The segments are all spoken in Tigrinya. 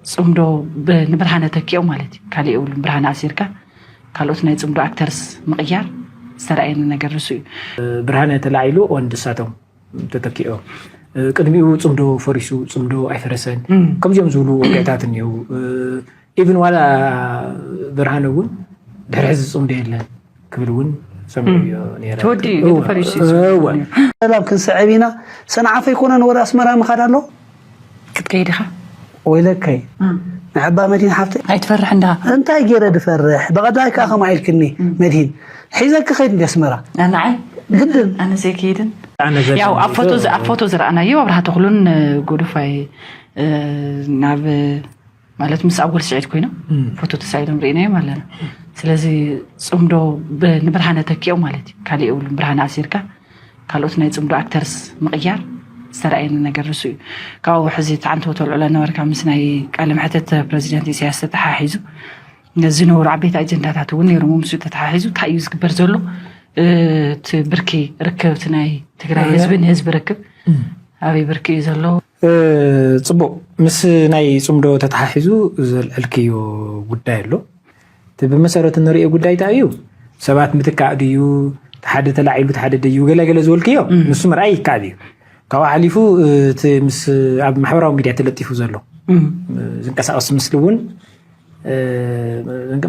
ጽምዶ ንብርሃነ ተኪኦ ማለት እዩ። ካልእ የብሉን። ብርሃነ ኣሲርካ ካልኦት ናይ ጽምዶ ኣክተርስ ምቕያር ዝተረኣየኒ ነገር ንሱ እዩ። ብርሃነ ተላዒሉ ኦንድ ሳቶም ተተኪኦ። ቅድሚኡ ጽምዶ ፈሪሱ፣ ጽምዶ ኣይፈረሰን፣ ከምዚኦም ዝብሉ ወግዕታት እኒው። ኢቭን ዋላ ብርሃነ እውን ድሕሪ ሕዚ ጽምዶ የለን ክብል እውን ሰምዕዮ ነረ። ተወዲኡ እዩ፣ ተፈሪሱ እዩ። እወ። ሰላም ክንስዕብ ኢና። ሰንዓፈ ኣይኮነን ወደ ኣስመራ ምኻድ ኣሎ። ክትከይድ ኢኻ? ወይለከይ ንዕባ መድሂን ሓፍተ ኣይትፈርሕ እንዳ እንታይ ገይረ ድፈርሕ? ብቐዳይ ከዓ ከምኣ ኢልክኒ መድሂን ሒዘኪ ከይድ እንዲ ኣስመራ ንዓይ ግድን ኣነ ዘይከይድን ኣነ ዘለ- ያው ኣብ ፎቶ ዝ- ኣብ ፎቶ ዝረኣናዮ ኣብርሃ ተኽሉን ጎዶፋይ ናብ ማለት ምስ ኣወል ስዒድ ኮይኖም ፎቶ ተሳኢሎም ርኢናዮም ኣለና። ስለዚ ጽምዶ ብ- ንብርሃነ ተኪኦ ማለት እዩ። ካልእ የብሉን። ብርሃነ ኣሲርካ ካልኦት ናይ ጽምዶ ኣክተርስ ምቕያር ዝተረኣየኒ ነገር ንሱ እዩ። ካብኡ ሕዚ እቲ ዓንተቦ ተልዕሎ ነበርካ ምስ ናይ ቃለ መሕተት ፕረዚደንት ኢሳያስ ተተሓሒዙ ዝነበሩ ዓበይቲ ኣጀንዳታት እውን ነይሮም። ምስኡ ተተሓሒዙ እንታይ እዩ ዝግበር ዘሎ? እቲ ብርኪ ርክብ እቲ ናይ ትግራይ ህዝቢ ንህዝቢ ርክብ ኣበይ ብርኪ እዩ ዘሎ? ጽቡቕ፣ ምስ ናይ ጽምዶ ተተሓሒዙ ዘልዕልክዮ ጉዳይ ኣሎ። እቲ ብመሰረቱ ንርእዮ ጉዳይ እንታይ እዩ? ሰባት ምትካእ ድዩ፣ ሓደ ተላዒሉ ሓደ ድዩ ገለገለ ዝበልክዮ፣ ንሱ ምርኣይ ይከኣል እዩ። ካብኡ ሓሊፉ እቲ ምስ ኣብ ማሕበራዊ ሚድያ ተለጢፉ ዘሎ ዝንቀሳቐስ ምስሊ እውን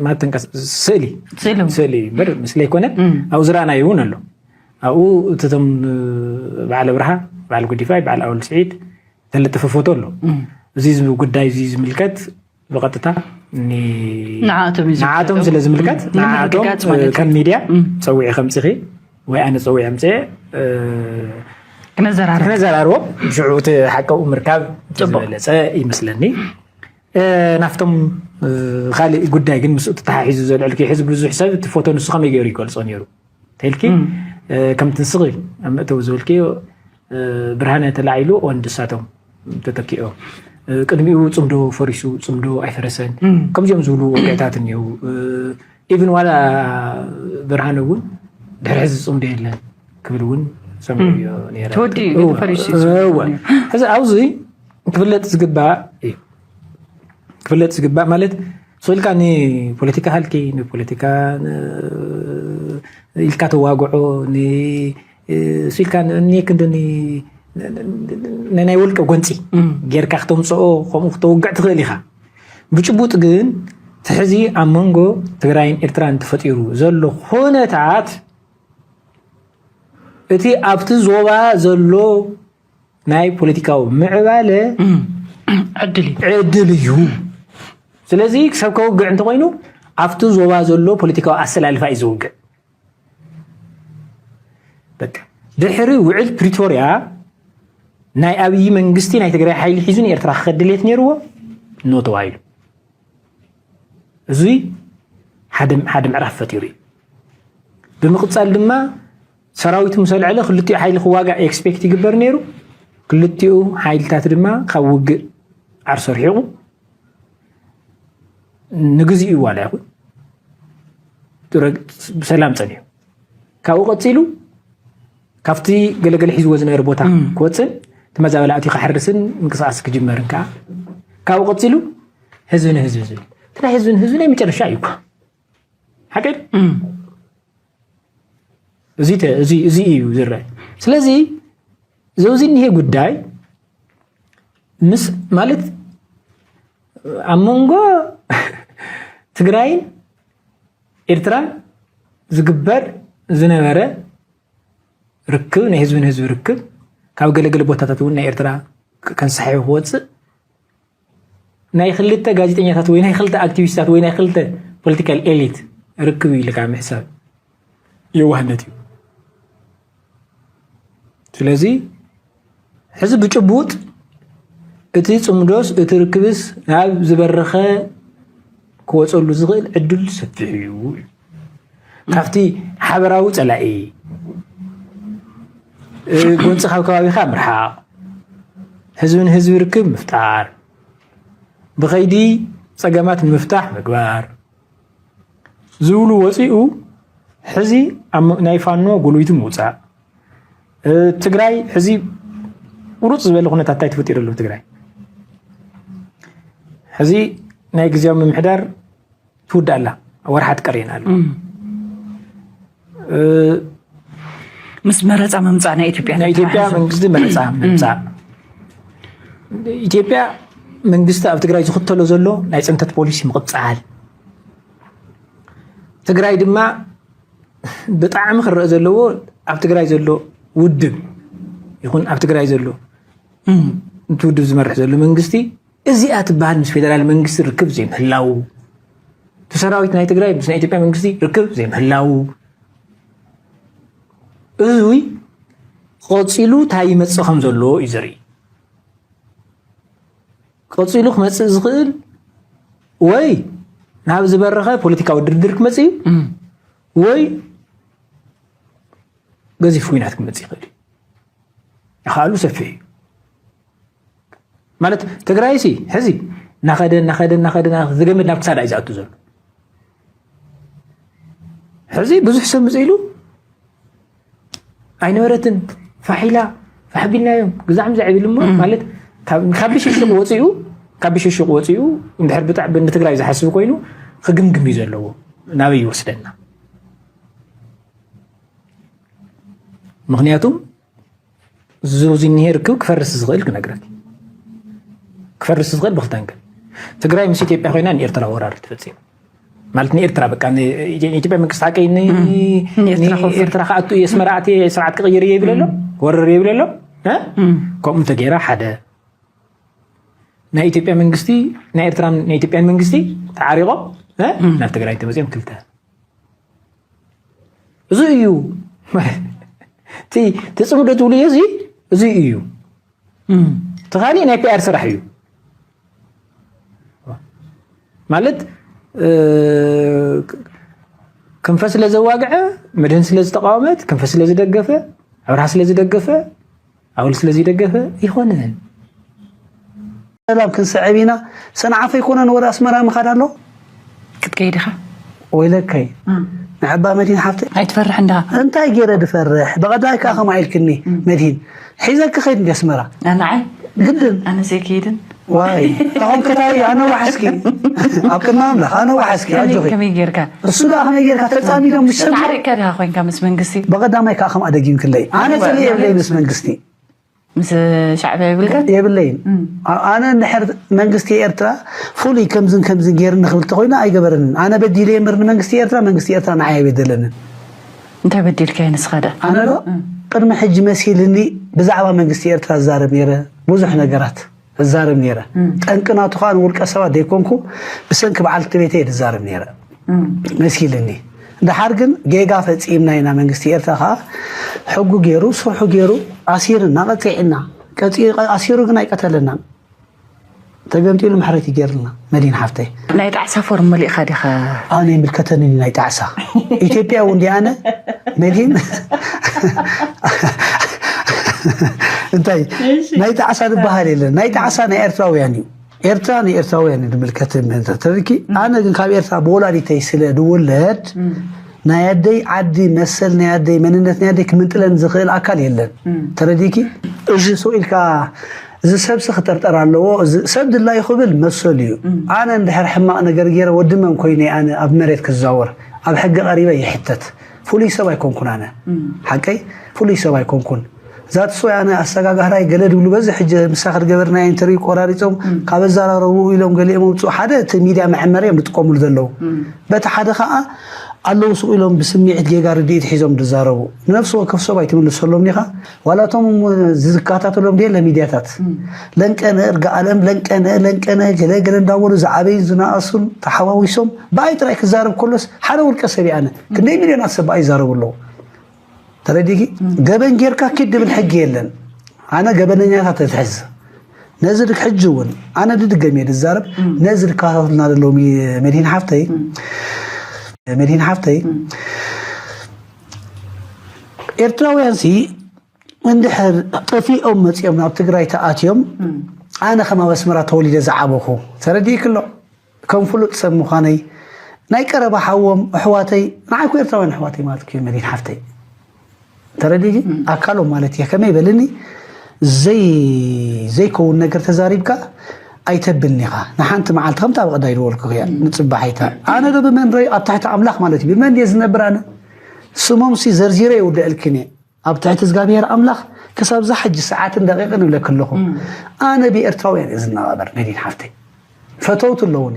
ማለት ተንቀስ- ስእሊ ስእሊ እውን። ስእሊ እምበር ምስሊ ኣይኮነን። ኣብኡ ዝረኣናዮ እውን ኣሎ። ኣብኡ እቶም በዓል ኣብርሃ፣ በዓል ጉዲፋይ፣ በዓል ኣወል ስዒድ ተለጠፈ ፎቶ ኣሎ። እዚ ዝብ- ጉዳይ እዚ ዝምልከት ብቐጥታ ኒ- ንዓኣቶም እዩ ዝምልከት። ንዓኣቶም ስለ ዝምልከት ንዓኣቶም ንምርግጋጽ ማለት እዩ። ከም ሚድያ ፀዊዒ ከምፅኺ ወይ ኣነ ፀዊዒ ኣምፅኤ እ፣ ክነዘራርብ ክነዘራርቦም ሽዑ እቲ ሓቀኡ ምርካብ ጽቡቕ። ዝበለፀ ይመስለኒ። እ፣ ናብቶም እ፣ ካሊእ ጉዳይ ግን ምስኡ ተተሓሒዙ ዘልዕልኪ ሕዚ ብዙሕ ሰብ እቲ ፎቶ ንሱ ከመይ ገይሩ ይገልፆ ነይሩ ተልኪ ከምቲ ንስኺ ኣብ መእተዊ ዝበልክዮ ብርሃነ ተላዒሉ ኦንድ ሳቶም ተተኪኦ ቅድሚኡ ጽምዶ ፈሪሱ ጽምዶ ኣይፈረሰን ከምዚኦም ዝብሉ ወግዕታት እኒው ኢቭን ዋላ ብርሃነ እውን ድሕሪ ሕዚ ጽምዶ የለን ክብል እውን ሰምዕዮ ነረ ተወዲኡ እዩ፣ ፈሪሱ እዩ። ሕዚ ኣብዚ ክፍለጥ ዝግባእ እዩ ክፍለጥ ዝግባእ ማለት ስኢልካ ንፖለቲካ ሃልኪ ንፖለቲካ ኢልካ ተዋግዖ ስኢልካ ክንዲ ናይ ውልቀ ጎንፂ ጌርካ ክተምፅኦ ከምኡ ክተውግዕ ትኽእል ኢኻ ብጭቡጥ ግን ትሕዚ ኣብ መንጎ ትግራይን ኤርትራን ተፈጢሩ ዘሎ ኩነታት እቲ ኣብቲ ዞባ ዘሎ ናይ ፖለቲካዊ ምዕባለ ዕድል እዩ ዕድል እዩ ስለዚ ሰብ ከውግዕ እንተኮይኑ ኣብቲ ዞባ ዘሎ ፖለቲካዊ ኣሰላልፋ እዩ ዝውግዕ በቃ ድሕሪ ውዕል ፕሪቶርያ ናይ ኣብይ መንግስቲ ናይ ትግራይ ሓይሊ ሒዙ ንኤርትራ ክኸድ ድሌት ነይርዎ ኖ ተባሂሉ እዙይ ሓደ ሓደ ምዕራፍ ፈጢሩ እዩ ብምቕፃል ድማ ሰራዊቱ ምስ ኣልዐለ ክልቲኡ ሓይሊ ክዋጋእ ኤክስፔክት ይግበር ነይሩ ክልቲኡ ሓይልታት ድማ ካብ ውግእ ዓርሶ ርሒቑ ንግዜኡ ዋላ ይኹን ብሰላም ፀኒሑ ካብኡ ቀፂሉ ካብቲ ገለገለ ሒዝዎ ዝነበረ ቦታ ክወፅን ተመዛበለ ኣትዩ ክሓርስን ምንቅስቃስ ክጅመርን ከዓ ካብኡ ቀፂሉ ህዝቢ ንህዝቢ ዝብል እቲ ናይ ህዝቢ ንህዝቢ ናይ መጨረሻ እዩ እኮ ሓቀይ እዚ እዩ ዝረአ ስለዚ ዘውዚ እኒሄ ጉዳይ ምስ ማለት ኣብ መንጎ ትግራይን ኤርትራን ዝግበር ዝነበረ ርክብ ናይ ህዝቢ ንህዝቢ ርክብ ካብ ገለገለ ቦታታት እውን ናይ ኤርትራ ከንሳሒ ክወፅእ ናይ ክልተ ጋዜጠኛታት ወይ ናይ ክልተ ኣክቲቪስታት ወይ ናይ ክልተ ፖለቲካል ኤሊት ርክብ ኢልካ ምሕሳብ የዋህነት እዩ ስለዚ ሕዚ ብጭቡጥ እቲ ፅምዶስ እቲ ርክብስ ናብ ዝበረኸ ክወፀሉ ዝኽእል ዕድል ሰፊሕ እዩ ካብቲ ሓበራዊ ፀላኢ ጎንፂ ካብ ከባቢኻ ምርሓቕ ህዝቢ ንህዝቢ ርክብ ምፍጣር ብኸይዲ ፀገማት ንምፍታሕ ምግባር ዝብሉ ወፂኡ ሕዚ ናይ ፋኖ ጎልቢቱ ምውፃእ ትግራይ ሕዚ ቁሩፅ ዝበለ ኩነታት እንታይ ተፈጢሩ ኣሎ ትግራይ ሕዚ ናይ ግዜያዊ ምምሕዳር ትውዳእ ኣላ። ወርሓት ቀርየን ኣሎ። እ፣ ምስ መረፃ ምምፃእ ናይ ኢትዮጵያ ናይ ኢትዮጵያ ተተሓሒዙ መንግስቲ መረፃ ምምፃእ። ኢትዮጵያ መንግስቲ ኣብ ትግራይ ዝኽተሎ ዘሎ ናይ ፅንተት ፖሊሲ ምቕፃል። ትግራይ ድማ ብጣዕሚ ክረአ ዘለዎ ኣብ ትግራይ ዘሎ ውድብ ይኹን ኣብ ትግራይ ዘሎ እቲ ውድብ ዝመርሕ ዘሎ መንግስቲ እዚኣ ትበሃል ምስ ፌደራል መንግስቲ ርክብ ዘይምህላው፣ እቲ ሰራዊት ናይ ትግራይ ምስ ናይ ኢትዮጵያ መንግስቲ ርክብ ዘይምህላው፣ እዚ ቀፂሉ እንታይ ይመፅእ ከም ዘሎ እዩ ዘርኢ። ቀፂሉ ክመፅእ ዝኽእል ወይ ናብ ዝበረኸ ፖለቲካዊ ድርድር ክመፅእ እዩ ወይ ገዚፍ ኩናት ክመፅእ ይኽእል እዩ። ይኸኣሉ ሰፊሕ እዩ። ማለት ትግራይ ሲ ሕዚ እናኸደ እናኸደ እናኸደ እናኸደ ዝገመድ ናብ ክሳዳ እዩ ዝኣቱ ዘሎ። ሕዚ ብዙሕ ሰብ ምፅእ ኢሉ ኣይነበረትን ፋሒላ ፋሕቢልናዮም ግዛዕ ምዛዕ ይብል እሞ ማለት ካብ ካብ ብሽሽቅ ወፂኡ ካብ ብሽሽቅ ወፂኡ እንድሕር ብጣዕ ንትግራይ ዝሓስብ ኮይኑ ክግምግም እዩ ዘለዎ። ናበይ ይወስደና? ምክንያቱም እዚ ዝኒሄ ርክብ ክፈርስ ዝኽእል ክነግረክ ክፈርስ ዝኽእል ብክልተ ንክል ትግራይ ምስ ኢትዮጵያ ኮይና ንኤርትራ ወራር ትፈፅም ማለት ንኤርትራ በቃ ኢትዮጵያ መንግስቲ ሓቀይ ንኤርትራ ክወፍር። ኤርትራ ከኣቱ የስመራ ኣትየ ስርዓት ክቕይር እየ ይብል ኣሎ ወርር እየ ይብል ኣሎ እ? ከምኡ እንተገይራ ሓደ ናይ ኢትዮጵያ መንግስቲ ናይ ኤርትራን ናይ ኢትዮጵያን መንግስቲ ተዓሪቖም እ? ናብ ትግራይ እንተመፅኦም ክልተ እዚ እዩ እቲ ትፅምዶ ትብልዮ እዚ እዚ እዩ እቲ ካሊእ ናይ ፒኣር ስራሕ እዩ ማለት ክንፈ ስለ ዘዋግዐ መድህን ስለ ዝተቃወመት ክንፈ ስለ ዝደገፈ ኣብርሃ ስለ ዝደገፈ ኣውል ስለ ዝደገፈ ይኾንን ሰላም ክንስዕብ ኢና። ሰንዓፈ ኣይኮነን ወደ ኣስመራ ምኻድ ኣሎ። ክትከይድ ኢኻ ወይለከይ ንዕባ መዲን ሓፍተ ኣይትፈርሕ እንዳ እንታይ ገይረ ድፈርሕ ብቐዳይ ከዓ ከምኣ ኢልክኒ መድሂን ሒዘኪ ኸይድ እንዲ ኣስመራ ንዓይ ግድን ኣነ ዘይከይድን ዋይ ኣኹም ክታይ ኣነ ዋሕስኪ ኣብ ቅድሚ ኣምላኽ ኣነ ዋሕስኪ ኣጆኺ ከመይ ጌርካ እሱ ደኣ ከመይ ጌርካ ተጻሚዶም ዝሰብ ተዓሪቅካ ዲኻ ኮይንካ ምስ መንግስቲ ብቐዳማይ ከዓ ከምኣ ደጊምክለይ ኣነ ጽልኢ የብለይ ምስ መንግስቲ ምስ ሻዕብያ ይብልካ የብለይን ኣነ እንድሕር መንግስቲ ኤርትራ ፍሉይ ከምዝን ከምዝን ገይርኒ ክብል ተኮይኑ ኣይገበረንን ኣነ በዲለ እምበር ንመንግስቲ ኤርትራ መንግስቲ ኤርትራ ንዓይ ኣይበደለንን እንታይ በዲልካ ንስኻ ዳ ኣነ ዶ ቅድሚ ሕጂ መሲልኒ ብዛዕባ መንግስቲ ኤርትራ ዝዛረብ ነይረ ብዙሕ ነገራት እዛረብ ነይረ ጠንቂ ናቱ ከዓ ንውልቀ ሰባት ዘይኮንኩ ብሰንኪ በዓልቲ ቤተይ ዝዛረብ ነይረ መሲልኒ። ደሓር ግን ጌጋ ፈፂምና ኢና መንግስቲ ኤርትራ ከዓ ሕጉ ገይሩ ስርሑ ገይሩ ኣሲርና ቀፂዕና ቀፂ ኣሲሩ ግን ኣይቀተለናን ተገምጢሉ ምሕረት ይገርልና መዲን ሓፍተይ ናይ ጣዕሳ ፎርም መሊእኻ ዲኻ ኣነ ይምልከተኒ ናይ ጣዕሳ ኢትዮጵያ እውን ዲኣነ መዲን እንታይ ናይ ጣዕሳ ዝበሃል የለን ናይ ጣዕሳ ናይ ኤርትራውያን እዩ ኤርትራ ንኤርትራውያን እዩ ዝምልከት ተረድኪ ኣነ ግን ካብ ኤርትራ ብወላዲተይ ስለ ዝውለድ ናይ ኣደይ ዓዲ መሰል ናይ ኣደይ መንነት ናይ ኣደይ ክምንጥለን ዝኽእል ኣካል የለን ተረዲኪ እዚ ስቕ ኢልካ እዚ ሰብሲ ክጥርጠር ኣለዎ ሰብ ድላዩ ክብል መሰሉ እዩ ኣነ እንድሕር ሕማቕ ነገር ገይረ ወዲ መን ኮይነ ኣነ ኣብ መሬት ክዛወር ኣብ ሕጊ ቀሪበ ይሕተት ፍሉይ ሰብ ኣይኮንኩን ኣነ ሓቀይ ፍሉይ ሰብ ኣይኮንኩን ዛትስ ዋይ ኣነ ኣሰጋጋህራይ ገለ ድብሉ በዚ ሕጂ ምሳኺ ዝገበርናዮ ኢንተርቪው ቆራሪፆም ካብ ኣዘራረቡ ኢሎም ገሊኦም ኣምፅኡ ሓደ እቲ ሚድያ መዐመሪ እዮም ዝጥቀሙሉ ዘለዉ በቲ ሓደ ከዓ ኣለዉ ስቕ ኢሎም ብስምዒት ጌጋ ርድኢት ሒዞም ዝዛረቡ ንነፍሲ ወከፍ ሰብ ኣይትምልሰሎም ዲኻ ዋላ እቶም ዝከታተሎም ድየ ለሚድያታት ለንቀነ እርጋኣለም ለንቀነ ለንቀነ ገለ ገለ እንዳበሉ ዝዓበዩ ዝነኣሱን ተሓዋዊሶም ብኣይ ጥራይ ክዛረብ ከሎስ ሓደ ውልቀ ሰብ ኣነ ክንደይ ሚልዮናት ሰብ ብኣይ ይዛረቡ ኣለዉ ተረዲኪ ገበን ጌርካ ኪድ ድብል ሕጊ የለን ኣነ ገበነኛታት ተትሕዝ ነዚ ድክ ሕጂ እውን ኣነ ድድገም እየ ድዛረብ ነዚ ድከታተሉና ዘለዉ መድሂን ሓፍተይ መድሂን ሓፍተይ ኤርትራውያን ሲ እንድሕር ጠፊኦም መፂኦም ናብ ትግራይ ተኣትዮም ኣነ ከም ኣብ ኣስመራ ተወሊደ ዝዓበኹ ተረዲእክሎ ከም ፍሉጥ ሰብ ምዃነይ ናይ ቀረባ ሓዎም ኣሕዋተይ ንዓይ ኮ ኤርትራውያን ኣሕዋተይ ማለት ኩ መዲን ሓፍተይ ተረዲጊ ኣካሎም ማለት እየ ከመይ በልኒ ዘይ ዘይከውን ነገር ተዛሪብካ ኣይተብልኒ ኢኻ። ንሓንቲ መዓልቲ ከምታ ብቐዳይ ዝበልኩኺ እያ፣ ንጽባሒታ። ኣነ ዶ ብመን ረይ ኣብ ትሕቲ ኣምላኽ ማለት እዩ። ብመን ድየ ዝነብር ኣነ? ስሞምሲ ዘርዚረ ይውደአልክን እየ። ኣብ ትሕቲ እግዚኣብሔር ኣምላኽ ክሳብ እዛ ሕጂ ሰዓትን ደቂቕን እብለኪ ኣለኹ። ኣነ ብኤርትራውያን እየ ዝነባበር፣ መዲን ሓፍተይ። ፈተውቲ ኣለውኒ።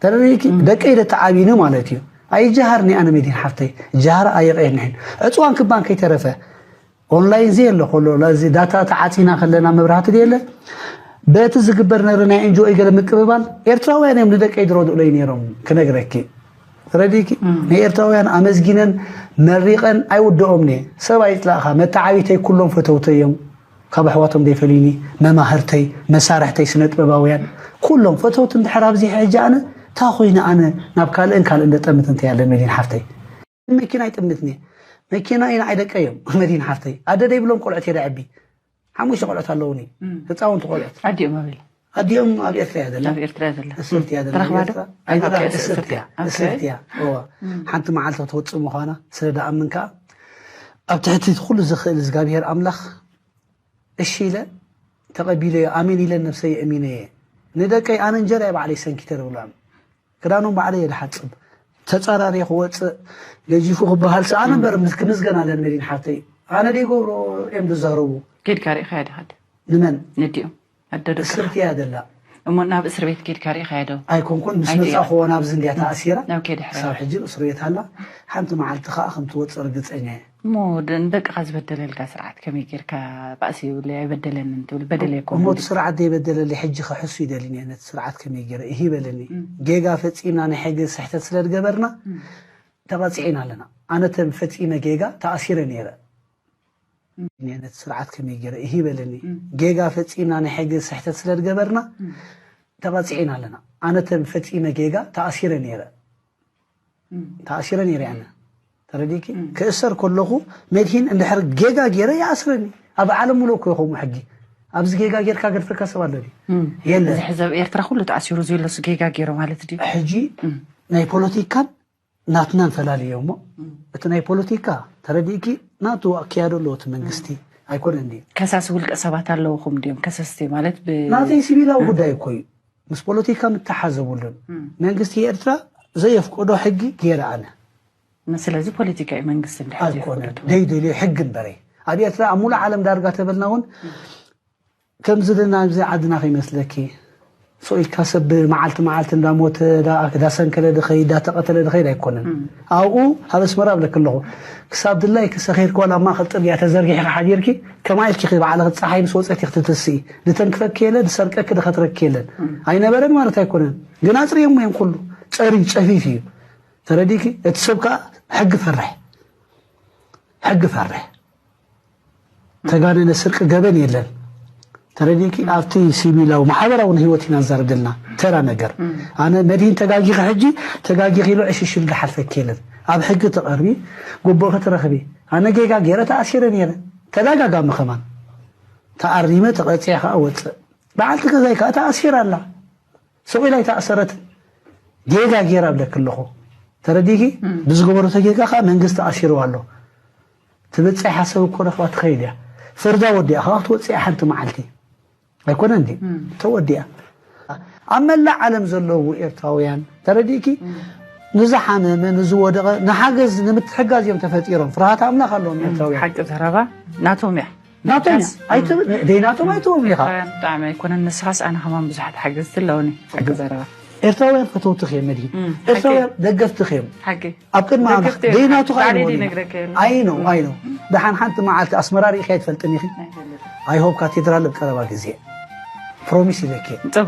ተረዲእኪ? ደቀይ ደተዓብዩኒ ማለት እዩ። ኣይጀሃርኒ ኣነ፣ መዲን ሓፍተይ። ጀሃር ኣየቐየንሕን። ዕፅዋን ክባን ከይተረፈ ኦንላይን ዘየለ ከሎ፣ ለዚ ዳታ ተዓፂና ከለና መብራህቲ ድየለ? በቲ ዝግበር ነረ ናይ ኤንጂኦ ገለ ምቅብባል፣ ኤርትራውያን እዮም ንደቀይ ድረድኡለይ ነይሮም፣ ክነግረኪ። ረዲኪ? ንኤርትራውያን ኣመስጊነን መሪቐን ኣይውድኦምኒ። ሰብ ኣይፅላእኻ፣ መተዓቢተይ ኩሎም ፈተውተይ እዮም። ካብ ኣሕዋቶም ዘይፈልዩኒ፣ መማህርተይ፣ መሳርሕተይ ስነ ጥበባውያን፣ ኩሎም ፈተውቲ እንድሕር ኣብዚሐ ሕጂ ኣነ፣ እንታይ ኮይነ ኣነ ናብ ካልእን ካልእን ደጠምት እንታይ ኣለ መዲን ሓፍተይ? መኪና ኣይጥምትኒ። መኪና ኢና ኣይደቀዮም መዲን ሓፍተይ። ኣደ ደይብሎም ቆልዑት እየ ደዕቢ። ሓሙሽተ ቆልዑት ኣለውኒ። ህፃውንቲ ቆልዑት። ኣዲኦም ኣበይ? ኣዲኦም ኣብ ኤርትራ እያ ዘላ። ኣብ ኤርትራ እያ ዘላ። እስርቲ እያ ዘላ። ተረኽባ ዶ? ኤርትራ? ኣይደላ፣ ኣብ እስርቲ እስርቲ እያ። እያ። ኦኬ። እስርቲ እያ። እዋ። ሓንቲ መዓልቲ ክትወፅእ ምዃና ስለ ደኣምን ከኣ ኣብ ትሕቲ እቲ ኩሉ ዝኽእል እግዚኣብሔር ኣምላኽ እሺ ኢለ ተቐቢለዮ፣ ኣሜን ኢለ ነብሰይ የእሚነየ። ንደቀይ ኣነ እንጀራ እየ ባዕለይ ሰንኪተ ዝብሎም። ክዳኖም ባዕለይ እየ ዝሓጽብ። ተጻራርየ ክወጽእ ገጂፉ ክበሃል ሰኣነ እምበር ምስ-፣ ክምስገን ኣለኒ መዲን ሓፍተይ። ኣነ ደይገብሮ እዮም ዝዛረቡ። ኬድካ ርኢኻያ ዲኻ? ንመን? ነዲኦም። ኣደ ደቅኻ። እስርቲ እያ ዘላ። እሞ ናብ እስር ቤት ኬድካ ርኢኻያ ዶ? ኣይኮንኩን፣ ምስ ኣይትያ። መጻእኹዎ ናብዚ እንድያ ተኣሲራ። ናብ ከይዲ ሕራይ። ክሳብ ሕጂ እስር ቤት ኣላ። ሓንቲ መዓልቲ ከኣ ከም ትወጽእ ርግጸኛ እየ። እሞ ደ-፣ ንደቅኻ ዝበደለልካ ስርዓት ከመይ ጌርካ ባእሲ ይብለይ ኣይበደለንን ትብል? በደል እኮ እሞ እቲ ስርዓት ዘይበደለለይ ሕጂ ክሕሱ ይደሊ እየ። ነቲ ስርዓት ከመይ ገይረ እሂ በለኒ። እም። ጌጋ ፈጺምና ናይ ሕጊ ስሕተት ስለ ዝገበርና እም። ተቐጺዕና ኣለና። ኣነ ተፈጺመ ጌጋ ተኣሲረ ነይረ። እም። ነቲ ስርዓት ከመይ ገይረ እሂ በለኒ። እም። ጌጋ ፈጺምና ናይ ሕጊ ስሕተት ስለ ዝገበርና እም። ተቐጺዕና ኣለና። ኣነ ተፈጺመ ጌጋ ተኣሲረ ነይረ። እም። ተኣሲረ ነይረ ኣነ። ተረዲእኪ? እም። ክእሰር ከለኹ መድሂን እንድሕር ጌጋ ገይረ ይኣስረኒ። ኣብ ዓለም ሙሉእ እኮ ይኸሙ ሕጊ። ኣብዚ ጌጋ ጌርካ ገርፈካ ሰብ ኣሎ ድዩ? እም። የለን። እዚ ሕዚ ኣብ ኤርትራ ኩሉ ተኣሲሩ ዘሎ ጌጋ ገይሩ ማለት ድዩ? ሕጂ እም። ናይ ፖለቲካን ናትናን ፈላልዮ እሞ፣ እም። እቲ ናይ ፖለቲካ ተረዲእኪ ናቱ ኣክያዶ ኣለዎ እቲ መንግስቲ። እም። ኣይኮነን ድዩ? ከሳሲ ውልቀ ሰባት ኣለውኹም ድዮም? ከሰስቲ ማለት ብ-፣ ናተይ ሲቪላዊ እም። ጉዳይ እኮ እዩ። ምስ ፖለቲካ ምተሓዝ የብሉን። እም። መንግስቲ ኤርትራ ዘየፍቅዶ ሕጊ ገይረ ኣነ። ስለዚ ፖለቲካ እዩ መንግስቲ እንድሕር ኣይኮነን። ዘይፍቅዶ። ደይደልዮ ሕጊ እምበረይ። ኣብ ኤርትራ ኣብ ሙሉእ ዓለም ዳርጋ ተበልና እውን እም። ከምዚ ልና ኣብዚ ዓድና ከይመስለኪ። ሱቕ ኢልካ ሰብ መዓልቲ መዓልቲ እንዳሞተ፣ ዳ-፣ ዳሰንከለ ድኸይድ፣ ዳተቐተለ ድኸይድ ኣይኮነን። እም። ኣብኡ ኣብ ኣስመራ እብለኪ ኣለኹ። ክሳብ ድላይኪ ሰኺርኪ ዋላ ኣብ ማእከል ጽርግያ ተዘርጊሕኪ ሓዲርኪ፣ ከማይ ኢልኪ ኢኺ ባዕልኺ ጸሓይ ምስ ወጸት ኢኺ ትትስኢ። ድተንክፈኪ የለ፣ ድሰርቀኪ ድኸትረኪ የለን። እም። ኣይነበረን ማለት ኣይኮነን። ግን ኣጽሪዮሞ እዮም ኩሉ። ጸሪ ጸፊፍ እዩ። ተረዲእኪ? እቲ ሰብ ከኣ ሕጊ ፈርሕ። ሕጊ ፈርሕ። ተጋነነ ስርቂ ገበን የለን። ተረዲእኪ? ኣብቲ ሲቪላዊ ማሕበራዊ ህይወት ኢና ንዛረብ ዘለና። ተራ ነገር። እም። ኣነ መድሂን ተጋጊኺ ሕጂ፣ ተጋጊኺ ኢሉ ዕሽሽ ኢሉ ዝሓልፈኪ የለን። ኣብ ሕጊ ትቐርቢ፣ ግቡእኺ ትረኽቢ። ኣነ ጌጋ ገይረ ተኣሲረ ነይረ። ተደጋጋሚ ከማን። ተኣሪመ ተቐጺዐ ከኣ ወጽእ። በዓልቲ ገዛይ ከኣ ተኣሲራ ኣላ። ስቕ ኢላ ኣይተኣሰረትን። ጌጋ ጌራ እብለኪ ኣለኹ። ተረዲእኪ? እም። ብዝገበረቶ ጌጋ ከኣ መንግስቲ ኣሲርዋ ኣሎ። ትብጻሕ ሓሰብ እኮ ረኽባ ትኸይድ እያ። ፍርዳ ወዲኣ ከኣ ክትወጽእ እያ ሓንቲ መዓልቲ። ኣይኮነን ድዩ? እም። ተወዲኣ። ኣብ መላእ ዓለም ዘለዉ ኤርትራውያን፣ ተረዲእኪ? እም። ንዝሓመመ፣ ንዝወደቐ፣ ንሓገዝ፣ ንምትሕጋዝ እዮም ተፈጢሮም። ፍርሃት ኣምላኽ ኣለዎም እም፣ ኤርትራውያን። ሓቂ ዘረባ ናቶም እያ። ናቶም እያ። ኣይትብ-፣ ደይ ናቶም ኣይትብሎም ኢኻ። ብጣዕሚ ኣይኮነን። ንስኻስ ኣነ ከማን ብዙሓት ሓገዝቲ ኣለውኒ። ሓቂ ዘረባ። ኤርትራውያን ፈተውትኺ እዮም መድሂን። እም፣ ኤርትራውያን ሓቂ። ደገፍትኺ እዮም። ሓቂ። ኣብ ቅድሚ ኣምላኽ ደገፍቲ እዮም። ደይ ናቱ ባዕለይ ኸይንብሉ ኢና። ይነግረካ እየ። ኣይ ኖ፣ እም። ኣይ ኖ። ደሓን ሓንቲ መዓልቲ ኣስመራ ርኢኺ ኣይትፈልጥን ኢኺ። ኣይፈልጥን። ኣይ ሆፕ ካቴድራል ኣብ ቀረባ ግዜ። ፕሮሚስ ኢለኪ። ጽቡቅ።